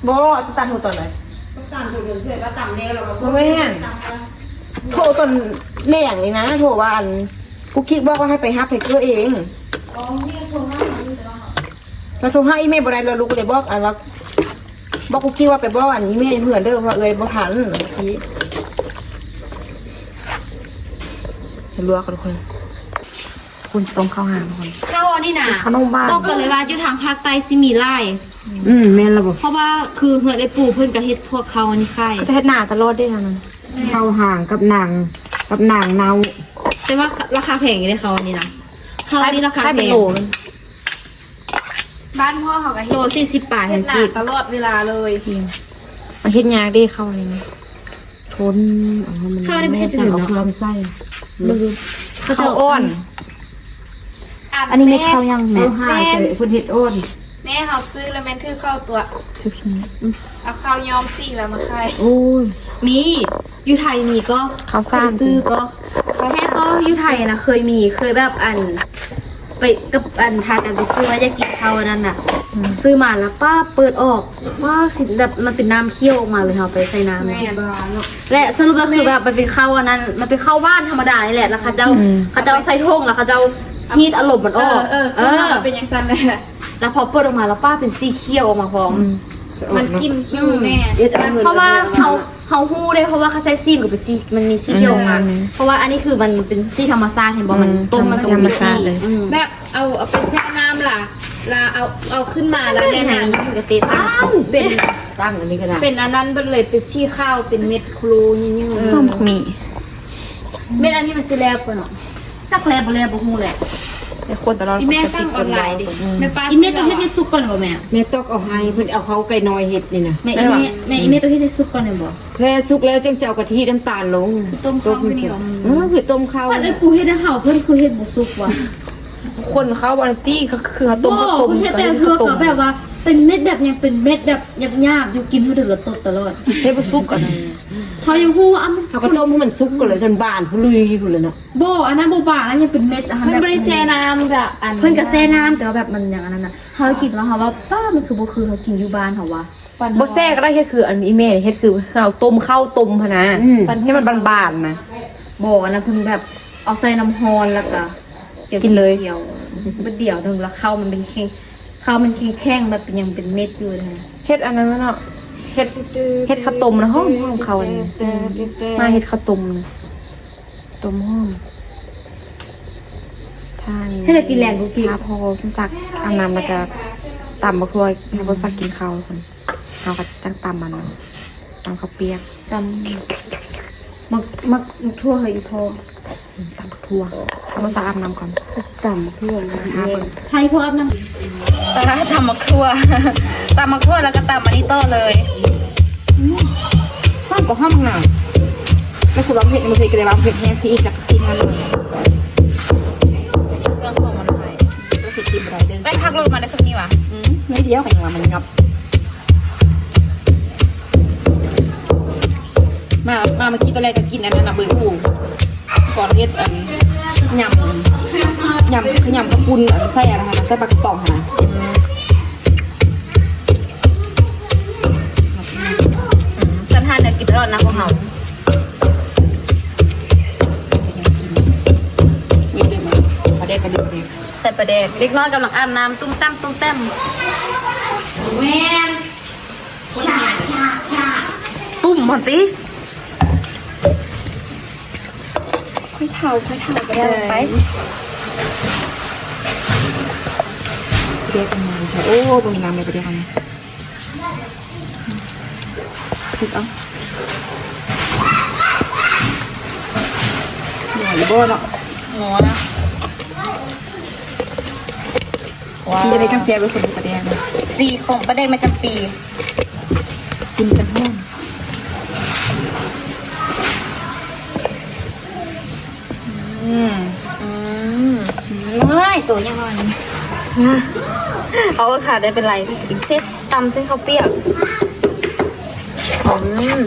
ບໍ່ ຕານໂທຕອນໃດ? ຕານໂທຈົນຊ່ວຍວ່າຕຳແລ້ວ ແລ້ວກໍ ບໍ່ແມ່ນ ໂທຕອນແລງນີ້ນະ ໂທວ່າ ອັນ ກຸກກິກບອກວ່າໃຫ້ໄປຮັບໃຫ້ເກີເອງ. ອໍ ເຮົາໂທຫາ ລາວໂທຫາອີ່ແມ່ບໍ່ໄດ້ ລາວລູກກໍເລີຍບອກ ອັນ ລາວບອກກຸກກິກວ່າໄປບອກ ອັນ ອີ່ແມ່ຢູ່ເຮືອນເດີ ເພາະວ່າເອື້ອຍບໍ່ທັນ. ລວກທຸກຄົນ ຄຸນຕົ້ມເຂົ້າຫາທຸກຄົນ ເຂົ້າອັນນີ້ນະ ເຂົ້າໜອງບ້ານ ບອກກັນເລີຍວ່າຢູ່ທາງພາກໃຕ້ຊິມີຫຼາຍ. ອືມ ແມ່ນລະບໍ? ເພາະວ່າຄືເຮືອນໄອ້ປູ່ເພິ່ນກໍເຮັດພວກເຂົ້າອັນນີ້ຂາຍ ເຂົາຈະເຮັດໜາຕະຫຼອດເດ້ທາງນັ້ນ. ເຂົ້າຫາງກັບໜາງ ກັບໜາງເນົ່າ ແຕ່ວ່າລາຄາແພງຢູ່ເດ້ເຂົ້າອັນນີ້ນະ ເຂົ້າອັນນີ້ລາຄາແພງ. ບ້ານພໍ່ເຮົາກໍເຮັດ ໂລສີ່ສິບປາຍ ເຮັດໜາ ເຮັດຕະຫຼອດເວລາເລີຍ. ມັນເຮັດຍາກເດ້ເຂົ້າອັນນີ້ນະ ທົນ ເອົາໃຫ້ມັນ ເຂົ້າໃນປະເທດອື່ນເນາະ ເອົາເຂົ້າໃສ່ ເບິ່ງ ເຂົ້າອ່ອນ. ອັນນີ້ເມັດເຂົ້າຫຍັງແມ່? ເຂົ້າຫາຍ ແມ່ນ ເພິ່ນເຮັດອ່ອນ. ແມ່ເຮົາຊື້ແລ້ວແມ່ນຖືເຂົ້າຕົວະ ເອົາເຂົ້າຍ້ອມສີແລ້ວມາຂາຍ. ໂອ້ຍ ມີ ຢູ່ໄທມີກໍ ເຂົ້າສານ ເຄີຍຊື້ກໍ ແທ້ກໍ ຢູ່ໄທນະເຄີຍມີ ເຄີຍແບບ ອັນ ໄປກັບ ອັນ ພາກັນໄປຊື້ວ່າຢາກກິນເຂົ້າອັນນັ້ນນະ ອືມ ຊື້ມາແລ້ວປ້າເປີດອອກ ວ້າ ຊິແບບ ມັນເປັນນ້ຳຂຽວອອກມາເລີຍ ເຮົາໄປໃສ່ນ້ຳ ແມ່ນ ແລະສະຫຼຸບກໍຄືແບບ ມັນເປັນເຂົ້າອັນນັ້ນ ມັນເປັນເຂົ້າຫວານທຳມະດານີ້ແຫຼະ ແລ້ວເຂົາເຈົ້າ ອືມ ເຂົາເຈົ້າໃສ່ຖົງ ແລ້ວເຂົາເຈົ້າຮີດເອົາລົມມັນອອກ. ເອີ ເອີ ເອີ ເຂົາເຈົ້າເປັນຈັ່ງຊັ້ນແຫຼະ ແລ້ວພໍເປີດອອກມາແລ້ວປ້າເປັນສີຂຽວອອກມາພ້ອມ. ອືມ ມັນກິນຂິວແນ່ ເພາະວ່າເຮົາ ເຮົາຮູ້ເດ້ ເພາະວ່າເຂົາໃສ່ສີ ມັນກໍເປັນສີ ມັນມີສີຂຽວອອກມາ ອືມ ເພາະວ່າອັນນີ້ຄືມັນເປັນສີທຳມະຊາດ ເຫັນບໍ່? ອືມ ມັນຕົ້ມ ມັນກໍ ທຳມະຊາດເລີຍ ອືມ ແບບເອົາ ເອົາໄປແຊ່ນ້ຳລະ ລະເອົາ ເອົາຂຶ້ນມາລະ ແນວນັ້ນຢູ່ກະເຕະຕັ້ງ ເປັນ ຕັ້ງອັນນີ້ກໍໄດ້ ເປັນອັນນັ້ນເບິດເລີຍ ເປັນສີຂາວ ເປັນເມັດໂຄລເຍີະໆ. ເອີ ຕົ້ມໝາກໝີ່ ເມັດອັນນີ້ມັນຊິແລ້ວບໍ່ເນາະ? ຈັກແລ້ວບໍ່ແລ້ວບໍ່ຮູ້ແຫຼະ ແຕ່ຄົນຕະຫຼອດ. ອີແມ່ສັ່ງອອນລາຍເດ້ ອືມ ແມ່ປ້າ ອີແມ່ຕ້ອງເຮັດໃຫ້ສຸກກ່ອນບໍ່ແມ່? ແມ່ຕອກເອົາໃຫ້ເພິ່ນ ເອົາເຂົ້າໄກ່ນ້ອຍເຮັດນີ້ນະ. ແມ່ ອີແມ່ ແມ່ ອີແມ່ຕ້ອງເຮັດໃຫ້ສຸກກ່ອນແມ່ນບໍ່? ເພື່ອສຸກແລ້ວຈຶ່ງຈະເອົາກະທິນ້ຳຕານລົງ ຕົ້ມເຂົ້າ ຕົ້ມ ເຂົ້າ ເອີ ຄືຕົ້ມເຂົ້າ. ອັນໄອ້ປູເຮັດໃຫ້ເຮົາ ເພິ່ນຄືເຮັດບໍ່ສຸກວະ? ຄົນເຂົ້າອັນຕິ ຄືເຮົາຕົ້ມ ບໍ່ ເຮົາຕົ້ມ ເພິ່ນເຮັດແຕ່ເທື່ອກໍແບບວ່າເປັນເມັດແບບ ຍັງເປັນເມັດແບບຫຍາບໆຢູ່ ກິນເທົ່າໃດກໍຕົດຕະຫຼອດ ເຮັດບໍ່ສຸກອັນນັ້ນ. ເຮົາຍັງຮູ້ວ່າ ເຮົາກໍຕົ້ມໃຫ້ມັນສຸກກ່ອນແລ້ວ ຈົນບານພຸ້ນລຸຍພຸ້ນແຫຼະເນາະ. ບໍ່ ອັນນັ້ນບໍ່ບານ ອັນນັ້ນຍັງເປັນເມັດ ອັນນັ້ນແບບ ເພິ່ນບໍ່ໄດ້ແຊ່ນ້ຳ ແບບ ອັນ ເພິ່ນກໍແຊ່ນ້ຳ ແຕ່ວ່າແບບມັນຍັງອັນນັ້ນນະ ເຮົາກິນແລ້ວເຮົາວ່າ ປ້າ ມັນຄືບໍ່ຄືເຮົາກິນຢູ່ບ້ານເຮົາວະ. ບໍ່ແຊ່ກໍໄດ້ ເຮັດຄືອັນອີແມ່ເຮັດ ຄືເຮົາຕົ້ມເຂົ້າຕົ້ມຫັ້ນນະ ອືມ ໃຫ້ມັນບານໆນະ. ບໍ່ ອັນນັ້ນເພິ່ນແບບເອົາໃສ່ນ້ຳຮ້ອນ ແລ້ວກໍ ກິນເລີຍ ບາດດຽວໜຶ່ງ ແລ້ວເຂົ້າມັນເປັນແຂງ ເຂົ້າມັນແຂງໆ ແບບຍັງເປັນເມັດຢູ່ນະ. ເຮັດອັນນັ້ນເນາະ ເຮັດ ເຮັດເຂົ້າຕົ້ມນະ ຫອມໆ ເຂົ້າອັນນີ້ ມາເຮັດເຂົ້າຕົ້ມນະ ຕົ້ມຫອມ. ຖ້າ ເຮັດໃຫ້ກິນແລງກູກີ ຖ້າພໍ່ສົມສັກອາບນ້ຳ ແລ້ວກໍຕຳບັກຖົ່ວໃຫ້ພໍ່ສົມສັກກິນເຂົ້າ. ເຮົາກໍຈັ່ງຕຳມັນ ຕຳເຂົ້າປຽກ ຕຳໝາກ ໝາກ ໝາກຖົ່ວໃຫ້ອີ່ພໍ່ ອືມ ຕຳຖົ່ວ ເຮົາສະອາບນ້ຳກ່ອນ ກໍຊິຕຳຖົ່ວນະ ຫາເບິ່ງ ໃຫ້ພໍ່ອາບນ້ຳ ຕຳໝາກຖົ່ວ ຕຳໝາກຖົ່ວແລ້ວກໍຕຳອັນນີ້ຕໍ່ເລີຍ. ອືມ ຫອມກໍຫອມນະ ແລ້ວຄືວ່າເຜັດ ບໍ່ເຜັດກໍໄດ້ວ່າເຜັດແຮງຊິອີກຈັກສີ່ຫ້າໜ່ວຍ ເຄື່ອງຂອງມັນຫຼາຍ ເຮັດກິນບໍ່ໄດ້ເດີ ໄດ້ພັກລົດມາໄດ້ສ່ຳນີ້ຫວາ? ອືມ ໜ້ອຍດຽວກໍຍັງວ່າມັນຫຍັບ. ມາ ມາເມື່ອກີ້ຕອນແລກກໍກິນອັນນັ້ນນະ ເບີຍຫູ ກ່ອນເຮັດອັນ ຍຳ ຍຳ ຍຳເຂົ້າປຸ້ນ ອັນໃສ່ອັນນັ້ນນະ ໃສ່ປາກະປ໋ອງຫັ້ນນະ. ອືມ ສັນຫາແນວກິນຕະຫຼອດນະພວກເຮົາ. ນີ້ເດ້ ປາແດກກະດິກເດ້ ໃສ່ປາແດກ ເດັກນ້ອຍກຳລັງອາບນ້ຳ ຕຸ້ມແຕ້ມ ຕຸ້ມແຕ້ມ. ແມ່ນ ຊາ ຊາ ຊາ ຕຸ້ມຫັ້ນຕິ ຄ່ອຍເຖົ້າ ຄ່ອຍເຖົ້າ ປາແດກລົງໄປ ປາແດກ ໂອ້ ເບິ່ງນ້ຳໃນປາແດກຫັ້ນ. ໜໍ່ຢູ່ບໍ່ເນາະ? ໜໍ່ນະ. ວ້າວ ສີອັນໃດຈັ່ງແຊບເລີຍ ຄົນປາແດກນະ ສີຂອງປາແດກແມ່ຈຳປີ ຊີມກັນແຮງ. ອືມ ອືມ ເອີຍ ໂຕຍັງນ້ອຍ ເອົາເອົາຂາໄດ້ເປັນໄລ ເຊັດ ຕຳເສັ້ນເຂົ້າປຽກ. ອືມ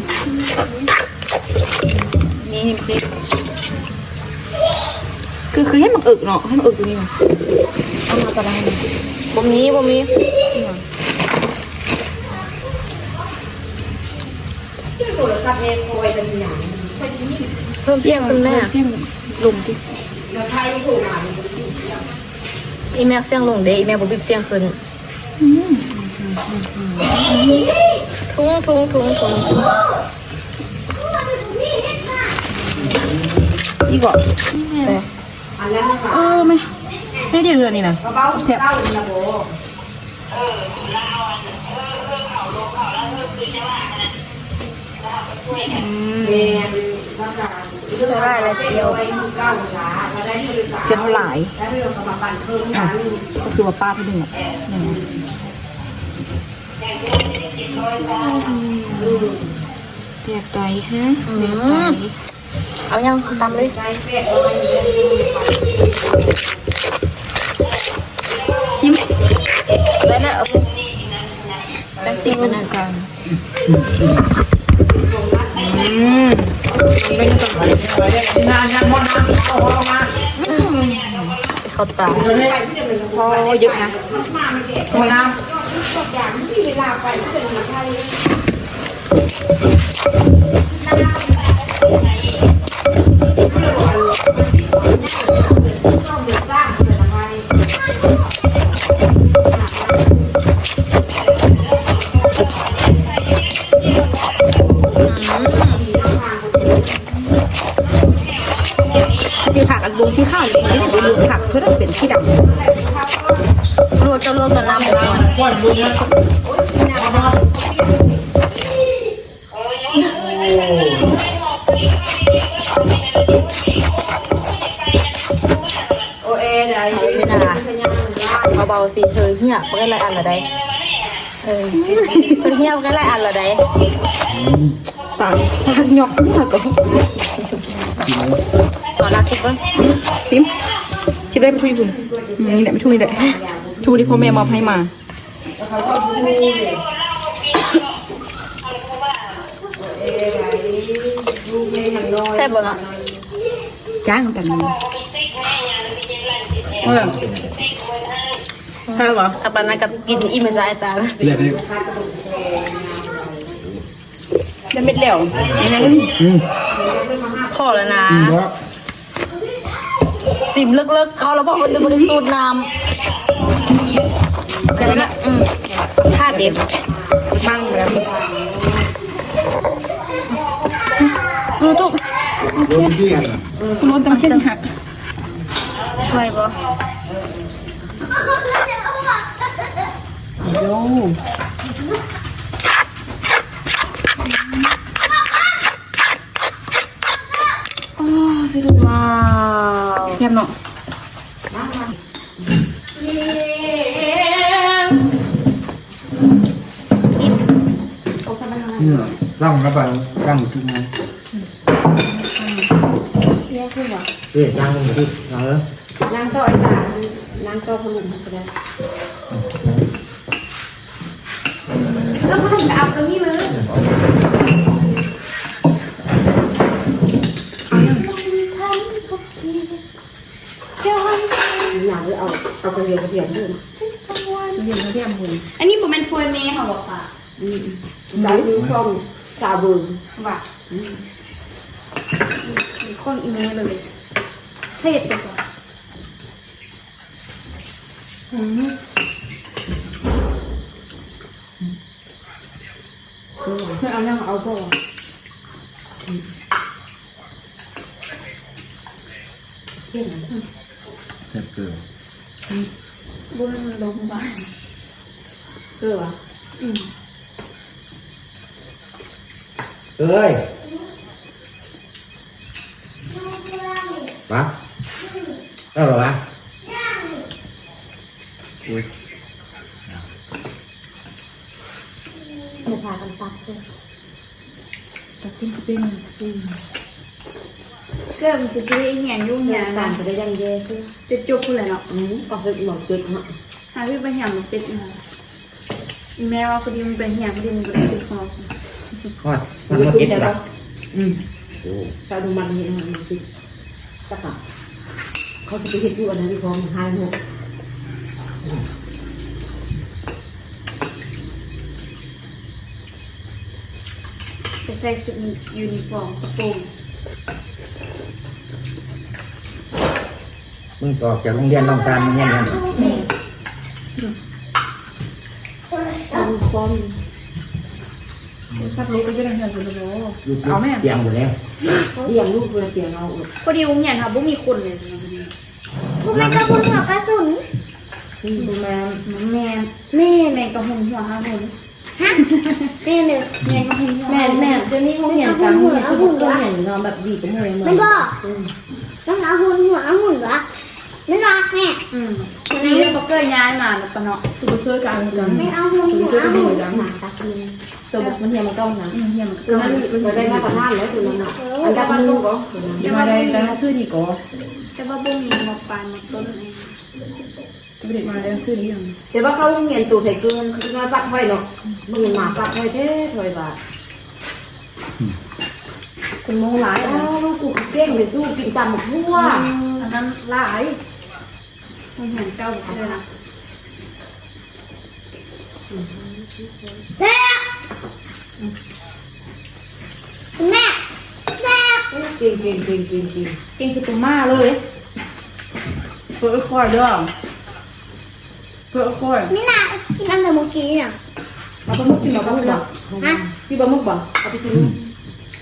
ມີ ນີ້ ຄື ຄືເຫັນໝາກເອິກເນາະ ເຫັນໝາກເອິກຢູ່ນີ້ນະ ເອົາມາຕະລາດ ບໍ່ມີ ບໍ່ມີ ໂທລະສັບແມ່ ໂທໄປເປັນຫຍັງ ເພີ່ມສຽງຂຶ້ນແມ່ ເພີ່ມສຽງລົງຕິ ອີ່ແມ່ສຽງລົງເດ້ ອີ່ແມ່ບໍ່ບີບສຽງຂຶ້ນ ທຸງ ທຸງ ທຸງ ທຸງ ອີກບໍ່? ເອີ ແມ່ ແມ່ດຽວເທື່ອນີ້ນະ ແຊບ ອືມ ໃສ່ຫຼາຍ ແລ້ວຈຽວ ເຄັມຫຼາຍ ອ່ະ ກໍຄືວ່າປາດໜຶ່ງ ອືມ ແບບໃດຮະ ອືມ ແບບໃດ? ເອົາຫຍັງ ຕຳເລີຍ ຊິມ ໄດ້ແລ້ວ ຈັກຊິມອັນນັ້ນ ອືມ ເຂົ້າຕາ ພໍເຍອະນະ ພໍນະ. ອືມ ທີ່ຜັກອັນບົງທີ່ຂາວນີ້ ມັນເປັນບົງຜັກ ຄືເປັນສີດຳ ລວກ ຈະລວກຕອນນ້ຳບໍ່ຮ້ອນ ໂອເອ ໄດ້ ເອົາເບົາໆ ຊິ ເຮີ ເຫຍປາກໄດ້ຫຼາຍອັນລະໄດ໋ ເອີ ເພິ່ນເຫຍປາກໄດ້ຫຼາຍອັນລະໄດ໋. ຕາຍ ສາກຫຍອກຫົວກໍ ຂໍລາຊິບເບິ່ງ ຊິມ ຊິມໄດ້ໄປທຸ່ຍພຸ້ນ ອືມ ນີ້ແຫຼະ ໄປທຸ່ຍນີ້ແຫຼະ ທຸ່ຍທີ່ພໍ່ແມ່ມອບໃຫ້ມາ ແຊບບໍ່ເນາະ? ຈ້າງກັນ ເອີ ແຊບບໍ່? ຖ້າປານນັ້ນກໍກິນອີ່ມໃຫ້ສາຍຕາ ເລືອດນີ້ ໄດ້ເມັດແລ້ວ ອືມ ພໍແລ້ວນະ ອືມ ຊິມເລິກໆ ເຂົ້າແລ້ວບໍ່ ມັນບໍ່ໄດ້ສູດນ້ຳ ແຕ່ວ່າ ອືມ ທາດເດ້ ມັນແລ້ວ ອືມ ຕຸກ ໂອເຄ ລົງທີ່ອັນນັ້ນ ລົງຕາມເສັ້ນຫັກ ໄຫວບໍ່? ໂຢ ໂອ້ ສຸດຍອດ ວ້າວ ແຊບເນາະ ອີ່ມ ອືມ ລ້າງກັບໄປ ລ້າງກິນນະ ເອີ ລ້າງກິນ ເອີ ລ້າງຕໍ່ໄອ້ຕາ ລ້າງຕໍ່ພະລຸງກໍໄດ້ ແລ້ວພະລຸງກໍເອົາຕົງນີ້ມາ ເອົາ ເອົາກະທຽມ ກະທຽມ ກະທຽມ ອັນນີ້ບໍ່ແມ່ນພວຍແມ່ເຮົາບໍ່ປະ? ອືມ ໄດ້ຢູ່ຊ່ອງຊາວເບິ່ງວ່າ ອືມ ຄົນອີ່ແມ່ເລີຍ ເຮັດໄປກ່ອນ ອືມ ເພິ່ນເອົາຫຍັງເອົາບໍ່? ເຜັດ ເຜັດເກີນ ອືມ ບໍ່ແມ່ນໂຮງບານ ເກີນຫວາ? ອືມ ເອີຍ ມາ ເອີ ມາ ອຸ້ຍ. ມາພາກັນຕັກເດີ ຕັກກິນກໍເປັນ ອືມ ເກີບມັນຊິໄດ້ຮຽນຢູ່ຮຽນ ຕາມກໍໄດ້ຢ່າງແຍ່ຊື່ ຈົບພຸ້ນແຫຼະເນາະ ອືມ ອອກເດັກໝໍເຈັດເນາະ ຫາທີ່ໄປຮຽນໝໍເຈັດເນາະ ອີ່ແມ່ວ່າພໍດີມັນໄປຮຽນ ພໍດີມັນກໍໄດ້ຕິດຮອດ ຮອດ ຮອດໝໍເຈັດລະ ອືມ ໂອ້ ເຈົ້າອະນຸມັດນີ້ ອັນນັ້ນມັນຕິດ ຈັກກະ ເຂົາຊິໄປເຮັດຢູ່ອັນນັ້ນອີກ ຂອງຫາຍຫົກ ໄປໃສ່ຊຸດຢູນິຟອມ ກະໂປງ. ມຶງອອກຈາກໂຮງຮຽນ ຕ້ອງການຮຽນຫຍັງ? ແມ່ນ. ອືມ. ໂທລະສັບລູກໄປຢູ່ໃນເຮືອນພຸ້ນແລ້ວບໍ່? ຢູ່ ເອົາແມ່ ຕຽງພຸ້ນແຫຼະ ຕຽງລູກ ເພື່ອຕຽງເອົາ. ພໍດີໂຮງຮຽນເຮົາບໍ່ມີຄົນເລີຍ. ບໍ່ແມ່ນກະພຸນຫົວກະສຸນ. ອືມ ບໍ່ແມ່ນ ແມ່ນ ແມ່ນ ແມ່ນກະຮຸນຫົວຫາຮຸນ. ຮະ ແມ່ນເດີ ແມ່ນກະຮຸນຫົວ ແມ່ນ ແມ່ນ ດຽວນີ້ໂຮງຮຽນການຮຸນນີ້ຄືບໍ່ເຄີຍເຫັນເນາະ ແບບດີກວ່າໝູ່ໃນເມືອງ ແມ່ນບໍ່? ອືມ ມັນກະຮຸນຫົວຫາຮຸນຫວາ ແມ່ນບໍ່ແມ່? ອືມ ດີເດ້ ບໍ່ເຄີຍຍ້າຍມາເນາະ ປະເນາະ ຄືບໍ່ຊ່ວຍກັນຄືກັນ ແມ່ນກະຮຸນຫົວຫາຮຸນ ໂຕບັກມັນຮຽນມາເກົ່ານະ ອືມ ຮຽນມາເກົ່າ ມັນກໍໄດ້ມາຕະຖານແລ້ວໂຕນັ້ນນະ ອັນດາບໜຶ່ງກໍ ແຕ່ວ່າໄດ້ ໄດ້ໜັງສືດີກໍ ແຕ່ວ່າບໍ່ມີມ.ປາຍ ມ.ຕົ້ນ ບໍ່ໄດ້ມາແລ້ວຊື້ອີ່ຫຍັງ ແຕ່ວ່າເຂົ້າໂຮງຮຽນໂຕໄທເກີນ ຄືນ້ອຍປັກໄວ້ເນາະ ມື້ມາປັກໄວ້ແທ້ ຖອຍວ່າ ອືມ ຄົນໂມ້ຫຼາຍ ອ້າວ ລູກກູເກັ່ງເດ້ ສູ້ກິນຕຳບັກທົ່ວ ອືມ ອັນນັ້ນຫຼາຍ ໂຮງຮຽນເກົ່າເລີຍນະ. ແຊບ ແມ່ ແຊບ ເກັ່ງໆໆໆໆ ເກັ່ງຄືໂຕມ້າເລີຍ ເປີຄ່ອຍເດີ ເປີຄ່ອຍ ນີ້ນະ ກິນອັນໃດມື້ກີ້ນະ ເອົາປາໝຶກກິນບໍ່? ປາໝຶກບໍ່? ຮະ ກິນປາໝຶກບໍ່? ເອົາໄປກິນ ອືມ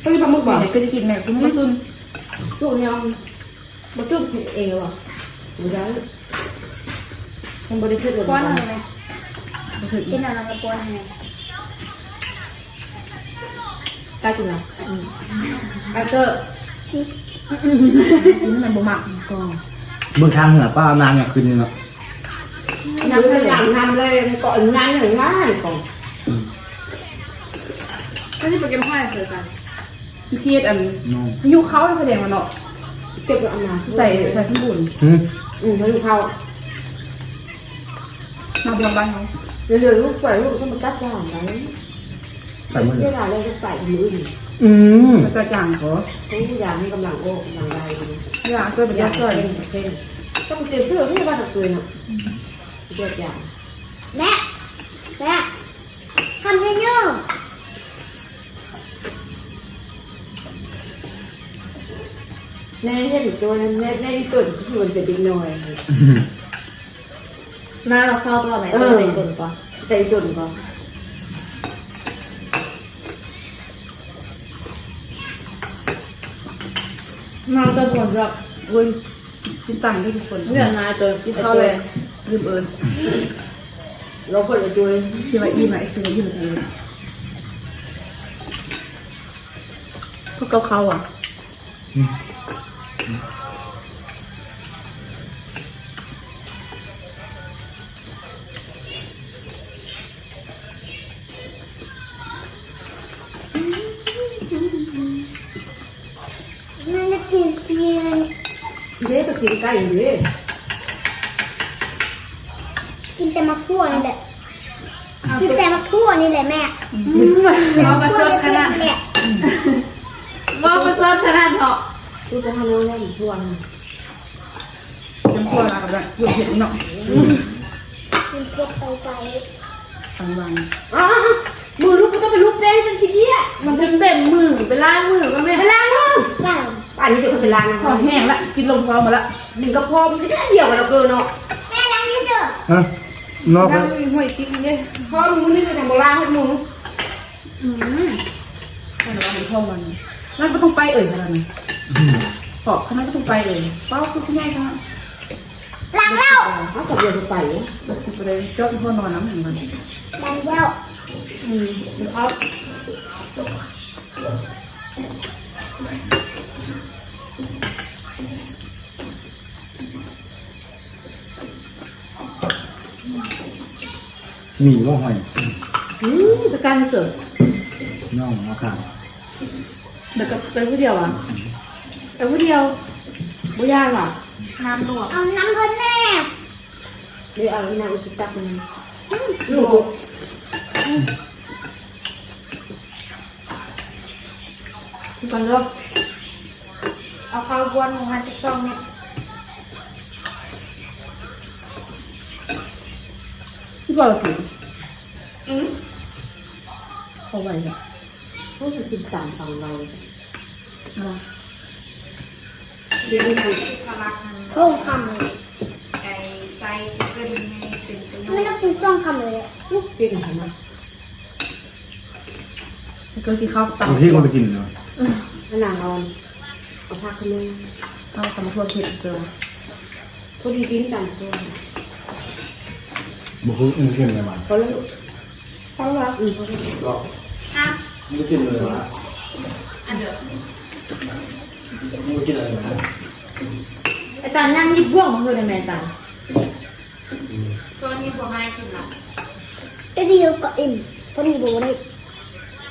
ເອົາປາໝຶກບໍ່? ນີ້ກໍຊິກິນແມ່ ກິນປາຊຸນ ຈຸນີ້ ບໍ່ຈຸເອງຫວາ? ບໍ່ໄດ້ ມັນບໍ່ໄດ້ເຜັດເລີຍ ປ້ອນໃຫ້ແມ່ ບໍ່ເຜັດ ກິນອັນນັ້ນກໍປ້ອນໃຫ້ແມ່ ກາກິນລະ ອືມ ກາເກີ ກິນມັນບໍ່ມັກກໍ ເບິ່ງທາງເຮືອປ້ານ້ຳຍັງຂຶ້ນຢູ່ເນາະ ນ້ຳໄຫຼ ນ້ຳໄຫຼ ມັນກໍນ້ຳຍັງຫຼາຍກໍ ອືມ ກໍຊິໄປເກັບຫອຍຄືກັນ. ເຮັດອັນ ເນາະ ພາຍຸເຂົ້າແລ້ວສະແດງວ່າເນາະ ເກັບແລ້ວເອົາມາ ໃສ່ ໃສ່ສົມບູນ ຫື ອືມ ພາຍຸເຂົ້າ ມາບວມບ້ານເຮົາ ເຫຼືອໆ ລູກໄປ ລູກກໍມາຕັດຢາງໄປ ໄປມື້ ເວລາແລ້ວກໍໄປມື້ອື່ນ ອືມ ມາຈັດຢາງກໍ ໂອ້ ຢາງນີ້ກຳລັງອອກ ກຳລັງໄດ້ຢູ່ ຢາງຊ່ວຍໄປ ຢາງຊ່ວຍ ເກັ່ງ ເກັ່ງ ກໍໄປເຈີເສືອ ເຮັດວ່າຕະເກີຍເນາະ ອືມ ເຮັດຢາງ ແມ່ ແມ່ ຄອນເທນເນີ ແມ່ເຫັນໂຕນັ້ນ ແມ່ ແມ່ອີ່ຕົນຄືມັນເປັນເດັກນ້ອຍ ໜ້າລາວຊອບຕະຫຼອດໃນ ເອີ ໂຕແຕ່ງຕົນກໍ ແຕ່ງຕົນກໍ ໜ້າຕົນກໍແບບ ໂອ້ຍ ກິນຕຳເດ້ທຸກຄົນ ເລື່ອນມາໂຕກິນເຂົ້າແລ້ວ ລືມເອີ້ນ ລອງເປີດໄປດູ ຊິວ່າອີ່ມນະ ຊິວ່າອີ່ມນະ ພວກເຂົາເຂົ້າອ່ະ ອືມ ແມ່ນກິນຊີ້ນ ເດ້ ກໍຊີ້ນໄກ່ເດ້ ກິນແຕ່ໝາກຖົ່ວນີ້ແຫຼະ ກິນແຕ່ໝາກຖົ່ວນີ້ແຫຼະແມ່ ອືມ ເວົ້າປະຊົດຂະໜາດ ເວົ້າປະຊົດຂະໜາດເນາະ ຄືບໍ່ທັນເວົ້າແລ້ວໝາກຖົ່ວ ນ້ຳຂົ້ວລາວກໍໄດ້ ເຜັດເນາະ ເຜັດໄປໄປ ທາງວັງ ອ້າ ມືລູກບໍ່ຕ້ອງໄປລູບແປ້ງຊັ້ນຂີ້ດຽດ ມັນຈະເຕັມມື ໄປລ້າງມືກ່ອນແມ່ ໄປລ້າງມື ລ້າງ ອັນນີ້ດຽວຂ້ອຍໄປລ້າງ ຄອແຫ້ງລະ ກິນລົງທ້ອງໝົດລະ ກິນກັບພໍ່ມັນກໍດຽວກັນລະເກີເນາະ ແມ່ລ້າງນີ້ເດີ ຮະ ນອກ ລ້າງຫ້ວຍຕິກເດ້ ພໍ່ມື້ນີ້ກໍຍັງບໍ່ລ້າງໃຫ້ໝູ ອືມ ແມ່ນວ່າໃຫ້ທ້ອງມັນ ນັ້ນບໍ່ຕ້ອງໄປເອີຍຂະໜາດນັ້ນ ອືມ ເພາະຂະໜາດບໍ່ຕ້ອງໄປເອີຍ ເປົ້າຄືຜູ້ໃຫຍ່ຂະໜາດ ລ້າງແລ້ວ ເຮົາກໍບໍ່ໄດ້ໄປ ບໍ່ໄດ້ເຈາະຫົວນອນນຳມັນ ລ້າງແລ້ວ ອືມ ເອົາ ມີບໍ່ຫອຍ? ອືມ ໄປກັນເສີ ນ້ອງເອົາຂ້າງ ແລ້ວກໍໄປຜູ້ດຽວຫວາ? ໄປຜູ້ດຽວ ບໍ່ຢ້ານຫວາ? ນ້ຳລວກ ເອົານ້ຳເພິ່ນແດ່ ເດີ ເອົານ້ຳອີກຕັກໜຶ່ງ ອືມ ລູກ ອືມ ຄືກັນເດີ. ເອົາບວນໝູຫັ້ນຈັກສອງເມັດ. ບໍ່ກິນ. ອືມ ເອົາໄວ້ລະ. ໂອ້ຍ ກິນຕາມຝັ່ງລາວ. ເອົາ ເປັນຫຍັງ? ໂອ້ ຄຳ ໄກ່ໃສ່ເປັນ ເປັນຕົວ ມັນເປັນສອງຄຳເລີຍ. ເປັນຫຍັງນະ? ກໍຊິເຂົ້າຕຳ ບາງທີກໍໄປກິນເນາະ. ອັນນັ້ນເອົາ ເອົາຜັກຂຶ້ນມາ ເອົາຕຳທົ່ວເຜັດເຕີມ ພໍດີກິນຕຳທົ່ວ. ບໍ່ຄື ອືມ ເຄັມແລ້ວມັນ ພໍແລ້ວລູກ ພໍແລ້ວ. ອືມ ພໍແລ້ວ. ຮະ ບໍ່ກິນເລີຍຫວາ? ອັນເດີ ບໍ່ກິນເລີຍຫວາ? ອາຈານຍັງຍິບບ່ວງມາຄືນແມ່ນຕາ. ໂຊນີ້ບໍ່ໃຫ້ກິນລະ ໄດ້ດີກວ່າອີ່ມ ພໍດີບໍ່ໄດ້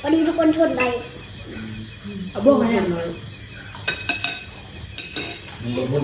ພໍດີທຸກຄົນທົນໄດ້. ເອົາບ່ວງມາແດ່ ມັນບໍ່ທົນ.